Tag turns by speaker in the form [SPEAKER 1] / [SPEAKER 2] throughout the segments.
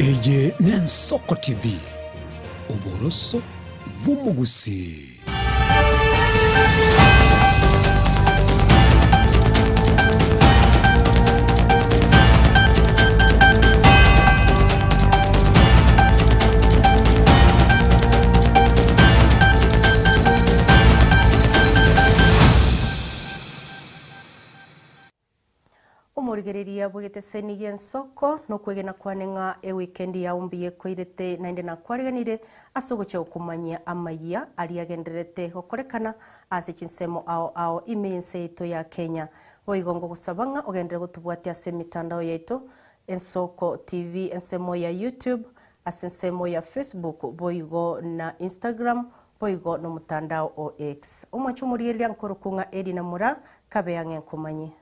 [SPEAKER 1] Eye n'Ensoko TV, oboroso bw'omogusii.
[SPEAKER 2] Omorigereria bw'egeteseni gi'ensoko nokwegena kwane ng'a ewikendi yao mbuya ekoirete naende nakwariganire ase ogochia gokomanyia amayia aria agendererete gokorekana ase chinsemo ao ao ime y'ense yaito ya Kenya. Boigo ngogosaba ng'a ogenderere gotobwatia ase emitandao yaito, Ensoko TV ensemo ya YouTube, ase ensemo ya Facebook boigo na Instagram boigo nomotandao o X. Omwanche omorigereria nkorokwo ng'a Elly Namura, Kabe ang'e nkomanye.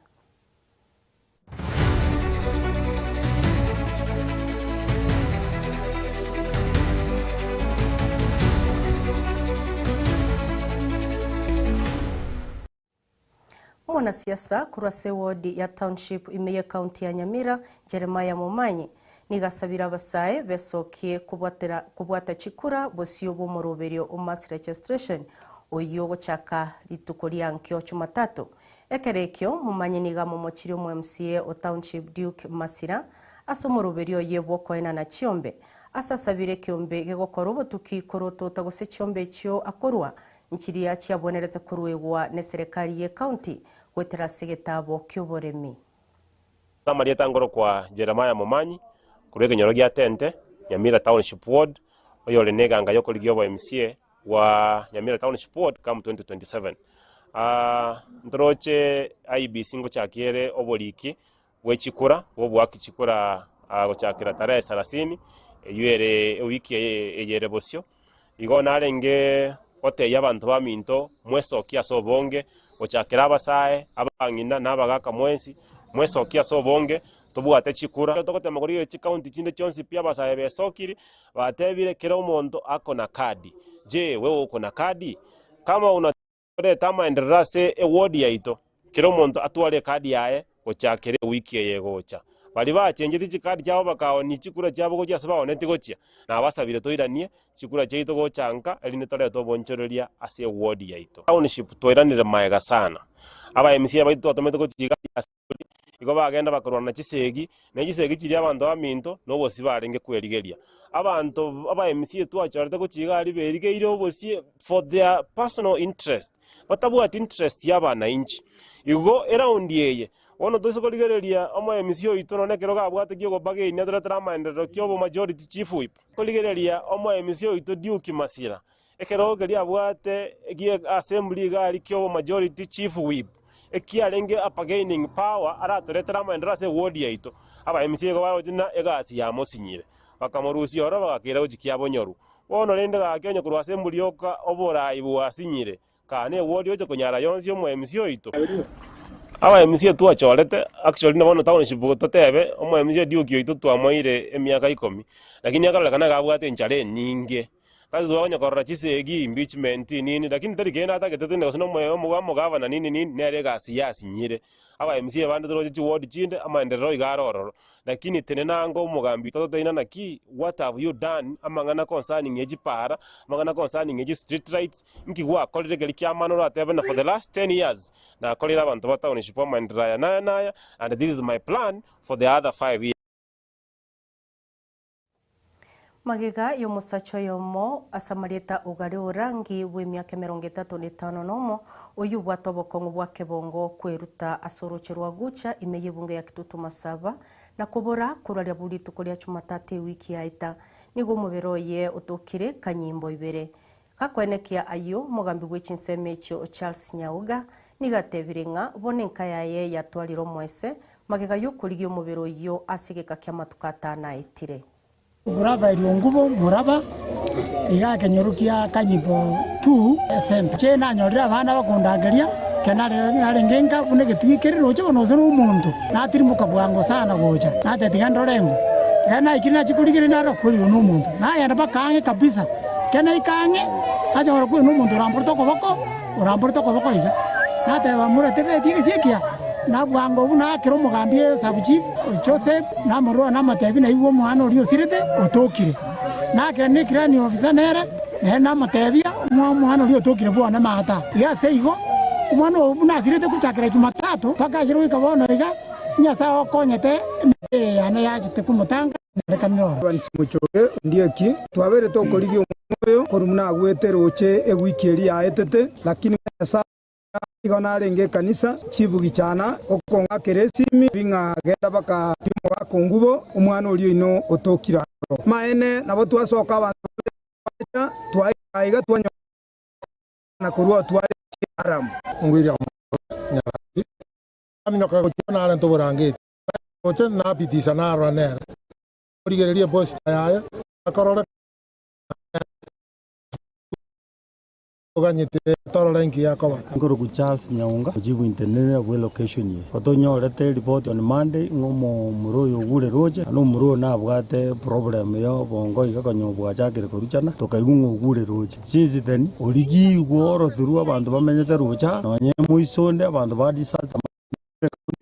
[SPEAKER 2] Omonasiasa korwa ase ewodi ya Township ime y'ecounty ya Nyamira, Jeremiah Momanyi, nigo asabire abasae besokie kobwatera kobwata chikura bosio bw'omoroberio o mass registration oyio ogochaka rituko ria nkio Jumatatu. Ekero ekio Momanyi nigo amomochirie omo MCA o Township Duke Masira ase omoroberio oye bw'okoenana chiombe ase asabire ekeombe gegokora obotuki korotota gose chiombe echio akorwa Nchiria chiabwenerete koruegwa neserekari y'ecounty goetera ase egetabo ki'oboremi.
[SPEAKER 3] Amarieta nkorokwa Jeremiah Momanyi, korwa ekenyoro gia Tente, Nyamira Township Ward, oyore neganga y'okorigia obo MCA bwa Nyamira Township Ward come 2027. Ntoroche IEBC ngochakia ere oboriki bwe chikura, bw'oboaki chikura gochakera tarehe sarasini, eyio ere ewiki eye ere bosio. Igo narenge gotebia abanto baminto, mwesokie ase obonge, gochakera abasae, abang'ina, na abagaaka mwensi, mwesokie ase obonge, tobwate chikura. Ekero togotema korigereria chikaunti chinde chionsi pi abasae besokire, batebire kera omonto akona kadi. Je, wewe uko na kadi? Kama una Torete amaenderero ase ewodi yaito, kera omonto atware ekadi yaye gochakera ewiki eye egocha. Baria bachengetie chikadi chiabo bakaoonia chikura chiabo gochia ase baonetie gochia, nabasabire toiranie chikura chiaito gocha nka, erinde torete obonchoreria ase ewodi yaito. Township twairanire maega sana. Aba MCA baito twatomete gochia igari ase Igo bagenda bakarwana chisegi, ne chisegi chiria abanto baminto nobosie barenge kwerigeria. Abanto aba MCA twachorete gochia iga aria berigeire obosie for their personal interest, batabwati interest ya abanainchi. Igo eraundi eye, bono toise korigereria omo MCA oito nonye ekero gabwate kiogobagainia atoretere amaenderero kia obo majority chief whip. Korigereria omo MCA oito Duke Masira, Ekerogo keria abwate gie assembly iga aria kia obo-majority chief whip, ekiarenge a bargaining power aratoretere amaenderero ase eward yaito. Aba MCA igo baroche ng'a egasi yamosinyire, bakamorusia ororo bagakeira gochia kiabonyoru. Bono rende gaki onye korwa assembly yoka oborai bwasinyire, kaa ne eward oche konyara yonsi omo MCA oito. Aba MCA twachorete, actually na bono township totebe, omo MCA Duke oito twamoeire emiaka ikomi, lakini akarorekana iga abwate enchara enyinge. That is why onye korora chisegi, impeachment, nini, lakini tari kende atagete tende gose nomoyo omogo omogavana nini nini, nere egasi yasinyire. Aba MCA bande toroche chiward chinde, amaenderero iga are ororo. Lakini tenena ango omogambi tototeina naki, what have you done, amang'ana concerning ye chipara, amang'ana concerning ye chistreet lights, nki gwakorire keria kiamana oratebe na for the last ten years, nakoreire abanto ba township amaenderero aya naya naya, and this is my plan for the other five years.
[SPEAKER 2] Magega y'omosacha oyomo ase amarieta Ogare Orangi bw'emiaka emerongo etato na etano nomo, oyio obwate obokong'u bwa kebongo kweruta ase orooche rwa Gucha ime y'ebunge ya Kitutu Masaba na kobora korwa riabu rituko ria Jumatatu ewiki yaeta, nigo omobere oye otokire kanyimbo ibere. Gakoenekia ayio, omogambi bwe chinsemo echio Charles Nyauga nigo atebire ng'a bono enka yaye yatwarire omoese magega y'okorigia omobere oyio ase egeka ki'amatuko atano aetire.
[SPEAKER 4] Moraba erio ngubo moraba, iga ekenyoro kia Kanyimbo tu esenta. Inche nanyorire abana bakondangeria, ekero nare narenge nka buna egetugi kere roche bono gose nomonto, natirimboka bwango sana gocha, nateba tiga ndore ng'o. Ekero naikire nachia korigereria narora kweri oyo nomonto, nagenda mpaka ang'e kabisa, ekero naika ang'e, nacha korora kweri nomonto oramborete okoboko, oramborete okoboko iga. Nateba mura tebeti egesi ekiya. Na bwango buna akera omogambi sub-chief Joseph namorora namotebi naigwe omwana oria osirete otokire. Nakera ne clan officer nere, nere namotebia omwana oria otokire bwone maata. Iga ase igo, omwana oyo buna asirete gochakera Jumatatu mpaka achire goika bono iga, Nyasae okonyete emete eye yane yachete komotanga onyorekanire oro.
[SPEAKER 5] Evans Muchoge Ondieki, Twabeire tokorigia omwana oyo korwa buna agwete roche ewiki eria yaetete, lakini Nyasae Igo narenge ekanisa, chibugi chana, okong'akera esimi, ng'a genda baka omogaka ongubo, omwana oria oino otokire aroro. Amaene, nabo twasoka abanto babere twacha, twaika aiga twanyora na korwa oo tware Aramu.
[SPEAKER 6] William Nyarati, Aminyoka gochia narente oborangeti, roche napitisa narora nere, origereria eposita yaye, akorore Toganyete torore inki gekoba.
[SPEAKER 7] Nkorokwa Charles Nyaunga, ochief intenenera bwe location eye. Gotonyorete report on Monday ng'a omomura oyo ogure roche, naende omomura oyo nabwate problem ya obongo iga konya bwachakire koruchana, tokaigwa ng'a ogure roche. Since then, origigwe orothurwa abanto bamenyete roche aa, nonye moiso onde abanto ba disaster.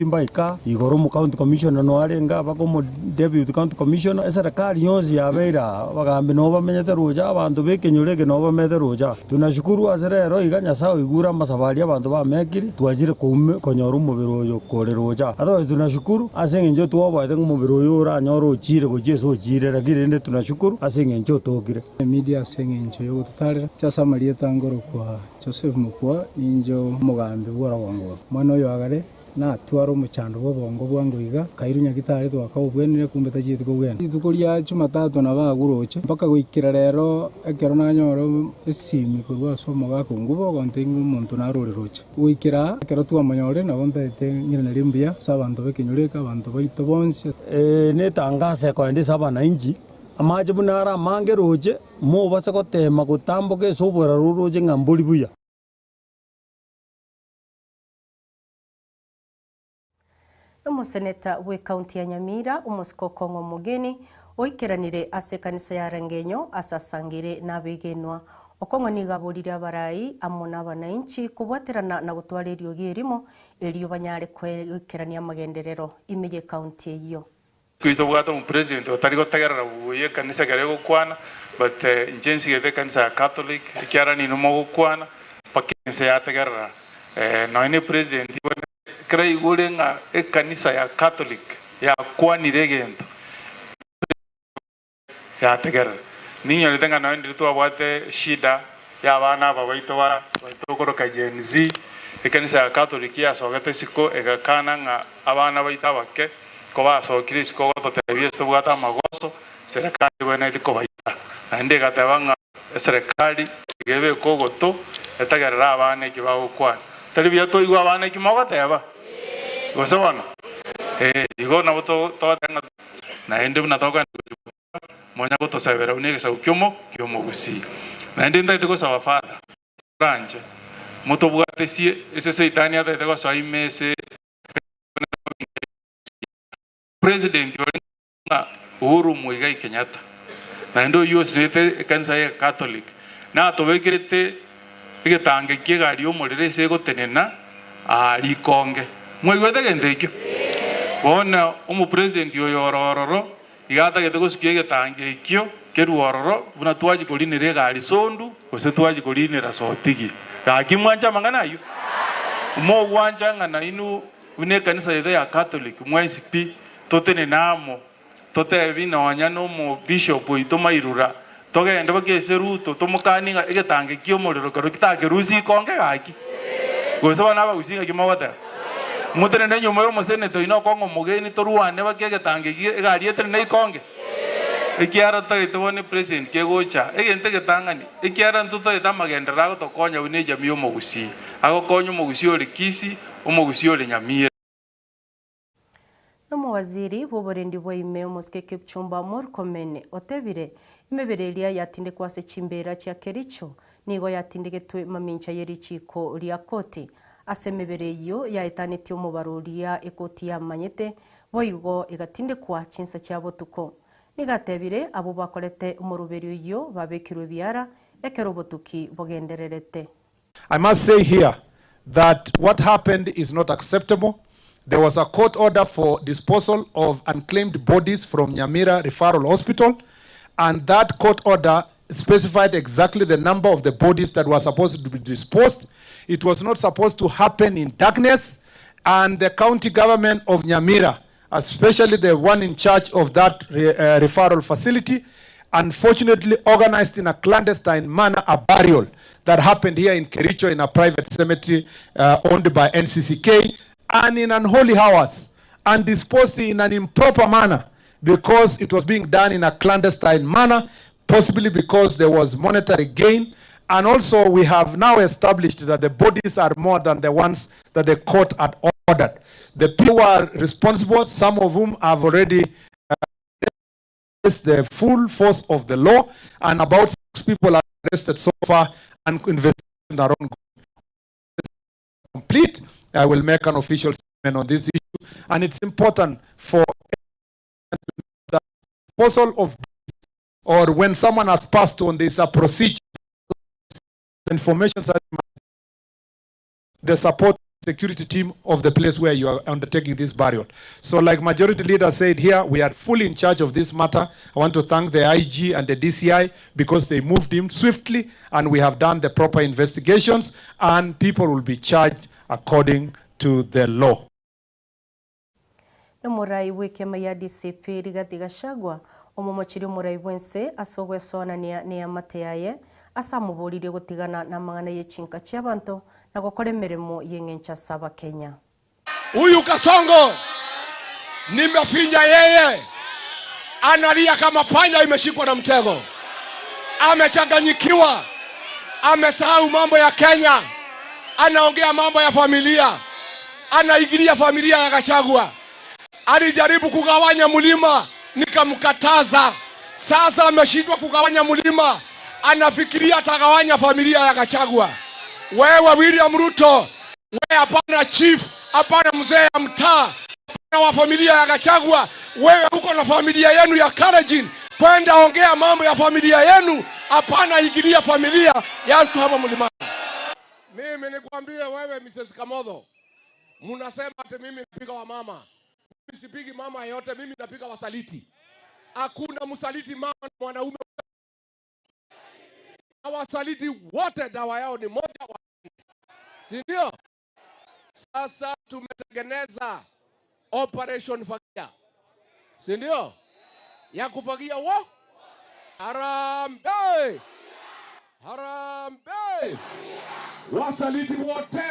[SPEAKER 7] Mbaika igoro omo county commissioner no arenge abake omo deputy county commissioner, eserekari yonsi yabeire aa, abagambi nabo bamenyete roche, abanto ba ekenyoro eke nabo bamenyete roche aa. Tunashukuru ase rero iga Nyasaye oigure amasabo aria abanto bamekire, twachire koume konyora omobere oyo kore roche aa. Otherwise tunashukuru ase eng'encho twoboete ng'a omobere oyo oranyore ochire gochia ase ochire, lakini rende tunashukuru ase eng'encho otokire.
[SPEAKER 8] Media ase eng'encho y'ogototarera, inche ase amarieta ngorokwa Joseph Mokua, ninche omogambi bw'orogongo oro. Omwana oyo agare natware omochando bw'obongo bwango iga, kairwe nyagitari twakaobwenire kumbe tachieti kobwena. Rituko ria Jumatatu nabo aguroche mpaka goikera rero ekero nanyora esimi korwa ase omogaka o nguba ogontebia ng'a omonto narore roche. Goikera aa ekero twamonyorire nabo ntaete ng'iranerie mbuya ase abanto b'ekenyoro eke, abanto baito bonsi.
[SPEAKER 7] Eye netangaso ekoenda ase abananchi, amache buna are amange roche, Mobase goteema gotamboka ase oboraro orooche ng'a mbori buya.
[SPEAKER 2] Omoseneta bw'ecounty ya Nyamira, omosike Okong'o Omogeni, oikeranire ase ekanisa ya Rangenyo ase asangire nabegenwa. Okong'o nigo aborire abarai amo nabanainchi kobwaterana na gotwara eriogi erimo erio banyare goikerania amagenderero ime y'ecounty eyio.
[SPEAKER 9] Tari tobwate omopresident otari gotegerera buya ekanisa ekero egokwana, but inche nsigete ekanisa ya Catholic ekiagera ninwe mogokwana mpaka ense yategerera. Nonya ne president buna ekero aigure ng'a ekanisa ya Catholic yakwanire egento, yategerera. Ninyorete ng'a nonya ndiri twabwate shida ya abana aba baito ba tokoroka Gen Z, ekanisa ya Catholic yasogete isiko egakana ng'a abana baito abake kobasokire isiko gototebia ase tobwate amagoso, serikali ebwenereti kobaita. Naende egateba ng'a eserekari iga ebeke ogoto etagerere abana eki bagokwana. Tari buya toigwe abana eki mogoteba? Gose bono? Ee, igo nabo togoteba ng'a naende buna tokogenda gochia gokora, monya gotosabera buna egesaku kiomo ki'omogusii. Naende ntagete gosaba Father, oranche motobwatesie ase Saitani atagete gosoa ime ase President ore ng'a Uhuru Muigai Kenyatta, naende oyio osinete ekanisa ye Catholic, natobekerete egetange ki'egari y'omorero ase egotenena aa rikonge. Mwaigwete egento ekio? Bono omopresident oyo ore ororo iga atagete gosukia egetange ekio kerue ororo buna twachia korinera egari Sondu gose twachia korinera Sotigi. Gaki mwanche amang'ana ayio? Mogwancha ng'a nainwe buna ekanisa yaito ya Catholic mwensi pi totenene amo Totebi nonya nomobishop oito Mairura, togende gochia ase Ruto tomokanie ng'a egetange ki'omorero kero kitakerusie ikonge gaki. Gose bono abagusii ng'aki mogoteba? Motenene nyuma y'omoseneta oino okong'a omogeni torwane bake egetange eki egari etenene ikonge? Ekiagera totagete bono epresident kegocha, egento egetang'ani, ekiagera ntotagete amagenderero agotokonya buna ejamii y'omogusii, agokonya omogusii ore Kisii, omogusii ore Nyamira.
[SPEAKER 2] Nomowaziri bw'oborendi bwa ime omosike Kipchumba Murkomen otebire, Emebere eria yatindekwa ase chimbeera chia Kericho nigo yatindegetwe mamincha ye richiiko ria koti. Ase emebere eyio yaetanetie omobaro oria ekoti yamanyete, boigo egatindekwa chinsa chia botuko. Nigo atebire abwo bakorete omoroberi oyio babekirwe ebiara ekero obotuki bogendererete.
[SPEAKER 10] I must say here that what happened is not acceptable. There was a court order for disposal of unclaimed bodies from Nyamira Referral Hospital, and that court order specified exactly the number of the bodies that were supposed to be disposed. It was not supposed to happen in darkness, and the county government of Nyamira, especially the one in charge of that referral facility, unfortunately organized in a clandestine manner a burial that happened here in Kericho in a private cemetery owned by NCCK, and in unholy hours, and disposed in an improper manner because it was being done in a clandestine manner, possibly because there was monetary gain. And also we have now established that the bodies are more than the ones that the court had ordered. The people who are responsible, some of whom have already the full force of the law, and about 6 people are arrested so far and investigations are ongoing. Complete, I will make an official statement on this issue, and it's important for the disposal of or when someone has passed on, there's a procedure, information that the support security team of the place where you are undertaking this burial. So like Majority Leader said here, we are fully in charge of this matter. I want to thank the IG and the DCI because they moved him swiftly, and we have done the proper investigations, and people will be charged according to the law.
[SPEAKER 2] Nomorai bw'ekiama ya DCP Rigathi Gachagua omomochirie omorai bw'ense ase ogwesoanania neamate yaye ase amoboririe gotigana namang'ana ye chinka chi'abanto na gokora emeremo y'eng'encho ase Abakenya.
[SPEAKER 11] Huyu Kasongo nimefinya yeye, analia kama panya imeshikwa na mtego, amechanganyikiwa, amesahau mambo ya Kenya, anaongea mambo ya familia, anaingilia familia ya Gachagua. Alijaribu kugawanya mlima nikamkataza. Sasa ameshindwa kugawanya mlima, anafikiria atagawanya familia ya Gachagua. Wewe William Ruto, wewe hapana chief, hapana mzee ya mtaa, hapana wa familia ya Gachagua. Wewe uko na familia yenu ya Kalenjin, kwenda ongea mambo ya familia yenu, hapana ingilia familia ya watu hapa mlimani. Mimi nikwambie wewe Mrs. Kamotho, mnasema ati mimi napiga wa mama. Mimi sipigi mama yote, mimi napiga wasaliti. Hakuna msaliti mama na mwanaume. Wasaliti wote dawa yao ni moja, si ndio? Sasa tumetengeneza Operation Fagia, si ndio? Ya kufagia wo Harambee! Harambee! Wasaliti wote.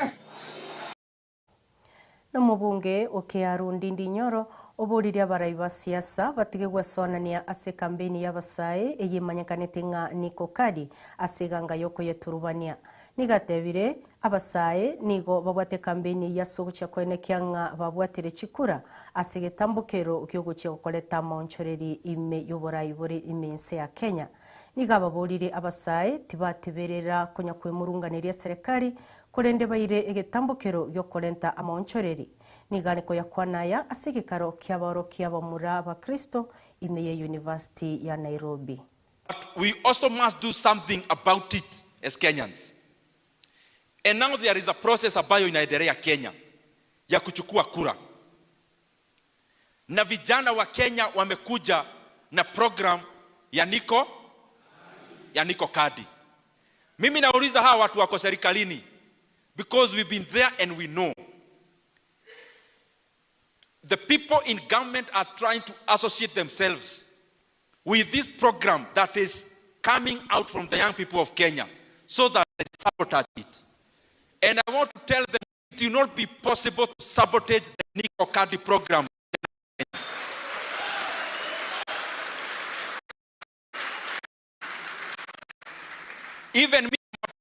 [SPEAKER 2] Nomobunge Okearu Ndindi Nyoro oboririe abarai ba siasa batige gwesonania ase campaign y'abasae eyemanyekanete ng'a Niko Kadi ase eganga yokoyeturubania. Nigatebire abasae nigo babwate campaign ya sogochia koenekia ng'a babwatire chikura ase getambukero giogochia gokoreta amaonchoreri ime y'oborai bore ime ense ya Kenya. Niga baborire abasae tibateberera konya kwemurunganeria serikali korende baire egetambukero giokorenta amaonchoreri. Niganiko ya kwanaya ase gekaro kiabaro kiabamura abakristo ime ya University ya Nairobi.
[SPEAKER 12] But we also must do something about it as Kenyans. And now there is a process ambayo inaendelea Kenya ya kuchukua kura. Na vijana wa Kenya wamekuja na program ya Niko Kadi. Mimi nauliza hawa watu wako serikalini, because we've been there and we know. The people in government are trying to associate themselves with this program that is coming out from the young people of Kenya so that they sabotage it. And I want to tell them it will not be possible to sabotage the Niko Kadi program. Even me, I'm a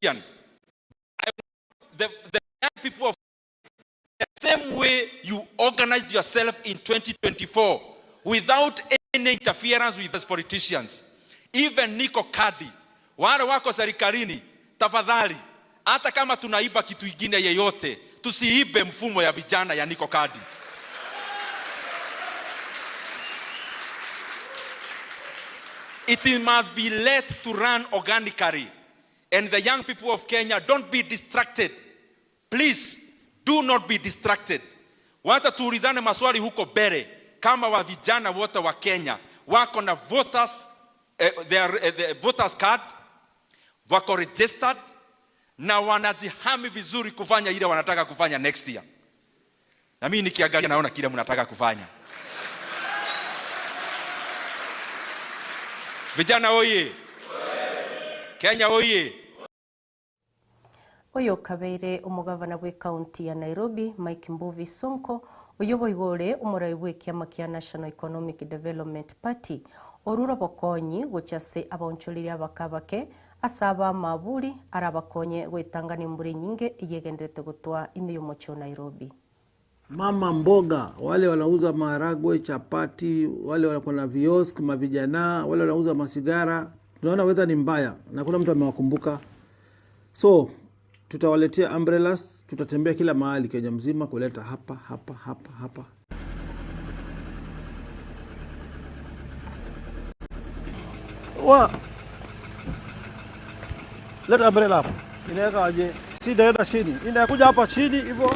[SPEAKER 12] politician, the young people of the same way you organized yourself in 2024 without any interference with the politicians, even Niko Kadi, wale wako serikalini, tafadhali, hata kama tunaiba kitu ingine yeyote, tusiibe mfumo ya vijana ya Niko Kadi. It must be let to run organically. And the young people of Kenya, don't be distracted. Please, do not be distracted. Wacha tuulizane maswali huko mbele kama wa vijana wote wa Kenya wako na voters, eh, their, eh, their voters card wako registered na wanajihami vizuri kufanya ile wanataka kufanya next year. Na mimi nikiangalia naona kile mnataka kufanya. Vijana oye! Kenya oye!
[SPEAKER 2] Oyo okabeire omogavana bw'ecounty ya Nairobi Mike Mbuvi Sonko, oyio boigo ore omorai bw'ekiama kia National Economic Development Party, orure obokonyi gochia ase abaonchoreria abake abake ase abamaburi arabakonye goetangana embura enyinge eyio egendererete gotwa ime y'omochie o Nairobi.
[SPEAKER 13] Mama mboga wale wanauza maharagwe, chapati, wale wako na viosk, mavijana wale wanauza masigara, tunaona weather ni mbaya na kuna mtu amewakumbuka. So tutawaletea umbrellas, tutatembea kila mahali Kenya mzima kuleta hapa hapa hapa hapa. Wa leta umbrella hapa, inaweka aje? Si inaenda chini, inakuja hapa chini hivyo.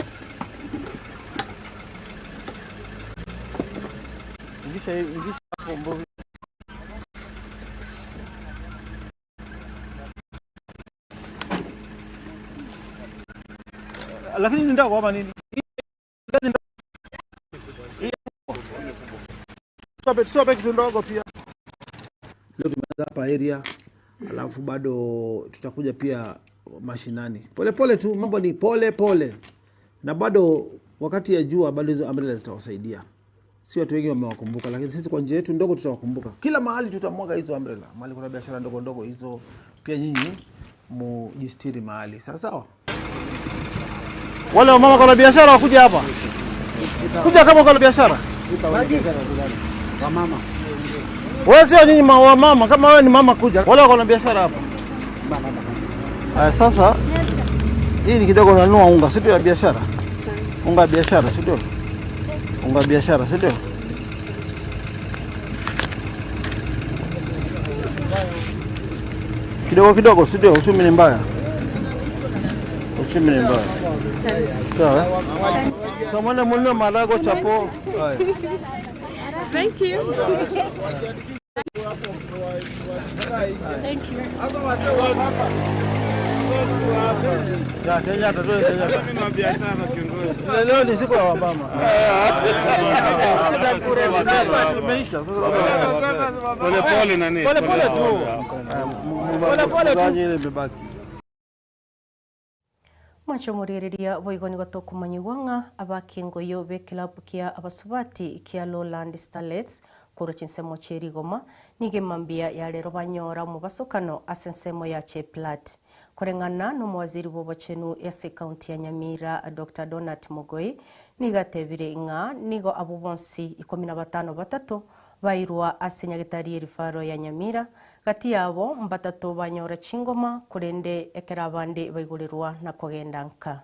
[SPEAKER 13] Ingisha ingisha hapo mboga. Lakini ni ndogo ama nini? Hii ni ndogo. Tuwape kitu ndogo pia. Leo tumeanza hapa area, alafu bado tutakuja pia mashinani. Pole pole tu, mambo ni pole pole, na bado wakati ya jua bado hizo umbrella zitawasaidia. Si watu wengi wamewakumbuka, lakini sisi kwa njia yetu ndogo tutawakumbuka. Kila mahali tutamwaga hizo umbrella, mahali kuna biashara ndogo ndogo hizo, pia nyinyi mujistiri mahali sawa sawa. Wale wamama kuna biashara wakuja hapa, kuja kama kuna biashara. Wewe sio nyinyi wamama, kama wewe ni mama kuja. Wale wako na biashara hapa. Haya sasa hii ni kidogo unanunua unga, si ndio ya biashara? Unga ya biashara, si ndio? Unga ya biashara, si ndio? Kidogo kidogo, si ndio? Uchumi ni mbaya. Uchumi ni mbaya. Sawa. So mwende mununue maharagwe chapo. Haya.
[SPEAKER 14] Thank you. Thank you.
[SPEAKER 13] Ya, Kenyatta, tuwe Kenyatta. Leo ni siku ya wamama. Tumeisha sasa.
[SPEAKER 15] Pole pole nani?
[SPEAKER 13] Pole pole tu. Pole pole tu. Ile imebaki.
[SPEAKER 2] Mwanche omoriereria boigo nigo tokomanyigwa ng'a abakengoyo b'ekilabu kia abasubati kia Lowland Starlets korwa chinsemo chie rigoma nigo emambia ya rero banyora omobasokano ase ensemo ya Cheplat. Koreng'ana na omowaziri bw'obochenu ase ekaunti ya Nyamira Doctor Donat Mogoi nigo atebire ng'a nigo abwo bonsi ikomi na batano batato bairwa ase nyagetari y'erifaro ya Nyamira gati yabo mbatato banyora chingoma korende ekero abande baigorerwa na kogenda nka.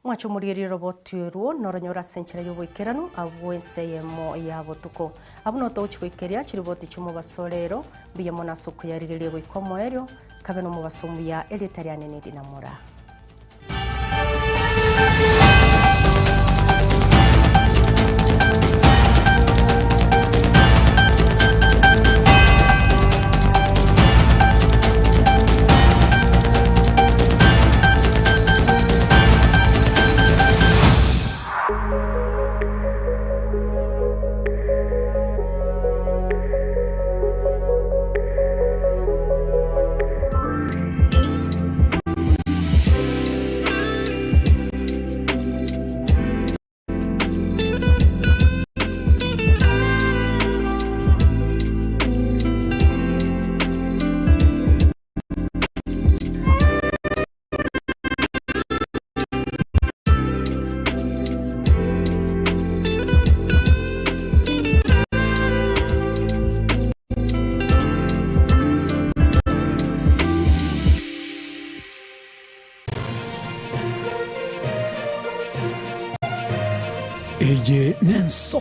[SPEAKER 2] Mwanche omorierie roboti orwo noronyore ase enchera y'oboikeranu abwo ense eyemo ya botuko. Abwo notogochia goikeria chiriboti chi'omobaso rero, mbuya mono ase okoyarigereria goika omoerio, kabe nomobaso omuya erieta riane neri namora.